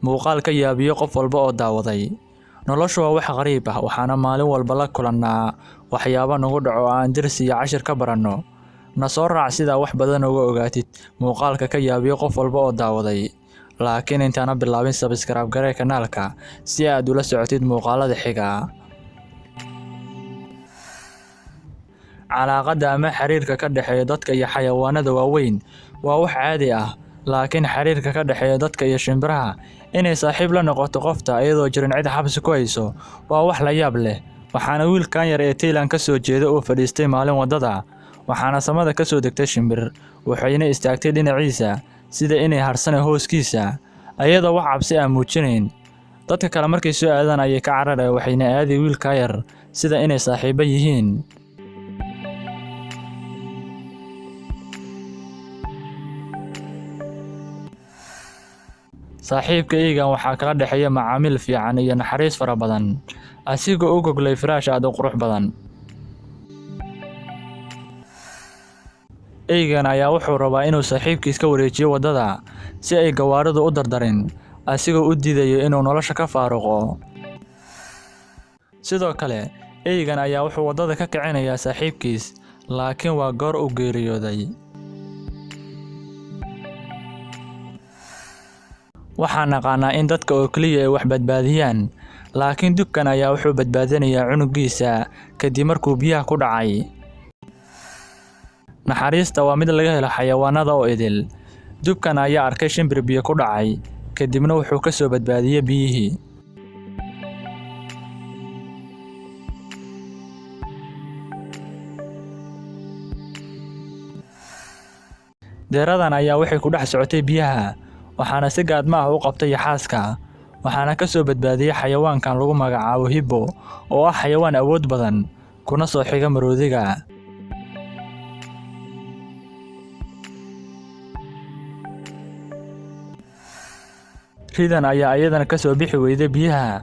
Muuqaal ka yaabiyo qof walba oo daawaday. Noloshu waa wax qariib ah, waxaana maalin walba la kulannaa waxyaabo nagu dhaco oo aan dersi iyo cashir ka baranno. Na soo raac sidaa wax badan uga ogaatid muuqaalka ka yaabiyo qof walba oo daawaday. Laakiin intaana bilaabin, subscribe garee kanaalka si aad ula socotid muuqaalada xiga. Calaaqada ama xiriirka ka dhexeeya dadka iyo xayawaanada waaweyn waa wax caadi ah, laakiin xiriirka ka dhexeeya dadka iyo shimbiraha inay saaxiib la noqoto qofta iyadoo jirin cid xabsi ku hayso waa wax la yaab leh. Waxaana wiilkan yar ee Thailand ka soo jeeda uu fadhiistay maalin waddada, waxaana samada ka soo degtay shimbir, waxayna istaagtay dhinaciisa sida inay harsana hooskiisa, ayadoo wax cabsi ah muujinayn. Dadka kale markay soo aadaan ayay ka cararaya, waxayna aaday wiilka yar sida inay saaxiibo yihiin. Saaxiibka eygan waxaa kala dhexeeya macaamiil fiican iyo naxariis fara badan, asigoo u goglay firaash aad u qurux badan. Eygan ayaa wuxuu rabaa inuu saaxiibkiis ka wareejiyo waddada si ay gawaaridu u dardarin, asigoo u diidayo inuu nolosha ka faaruqo. Sidoo kale, eygan ayaa wuxuu waddada ka kicinayaa saaxiibkiis, laakiin waa goor uu geeriyooday. Waxaan naqaanaa in dadka oo keliya ay wax badbaadiyaan, laakiin dubkan ayaa wuxuu badbaadinayaa cunugiisa kadib markuu biyaha ku dhacay. Naxariista waa mid laga helo xayawaanada oo idil. Dubkan ayaa arkay shimbir biyo ku dhacay, kadibna wuxuu ka soo badbaadiyey biyihii. Deeradan ayaa waxay ku dhex socotay biyaha, waxaana si gaadma ah u qabtay yaxaaska, waxaana ka soo badbaadiyey xayawaankan lagu magacaabo hibbo oo ah xayawaan awood badan kuna soo xiga maroodiga. Ridan ayaa iyadana ka soo bixi weyday biyaha,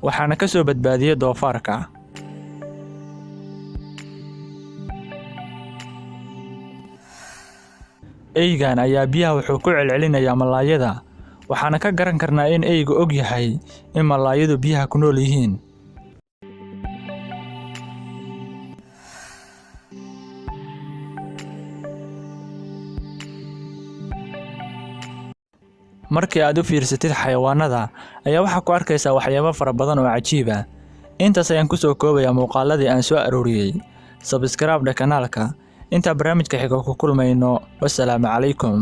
waxaana ka soo badbaadiyey doofaarka. Eygan ayaa biyaha wuxuu ku celcelinayaa malaayada, waxaana ka garan karnaa in eygu og yahay in malaayadu biyaha ku nool yihiin. Markii aad u fiirsatid xayawaanada ayaa waxaa ku arkaysaa waxyaabo fara badan oo cajiib ah. Intaas ayaan ku soo koobayaa muuqaaladii aan soo arooriyey. Subscribe-da kanaalka. Intaa barnaamijka xiga ku kulmayno, wassalaamu calaykum.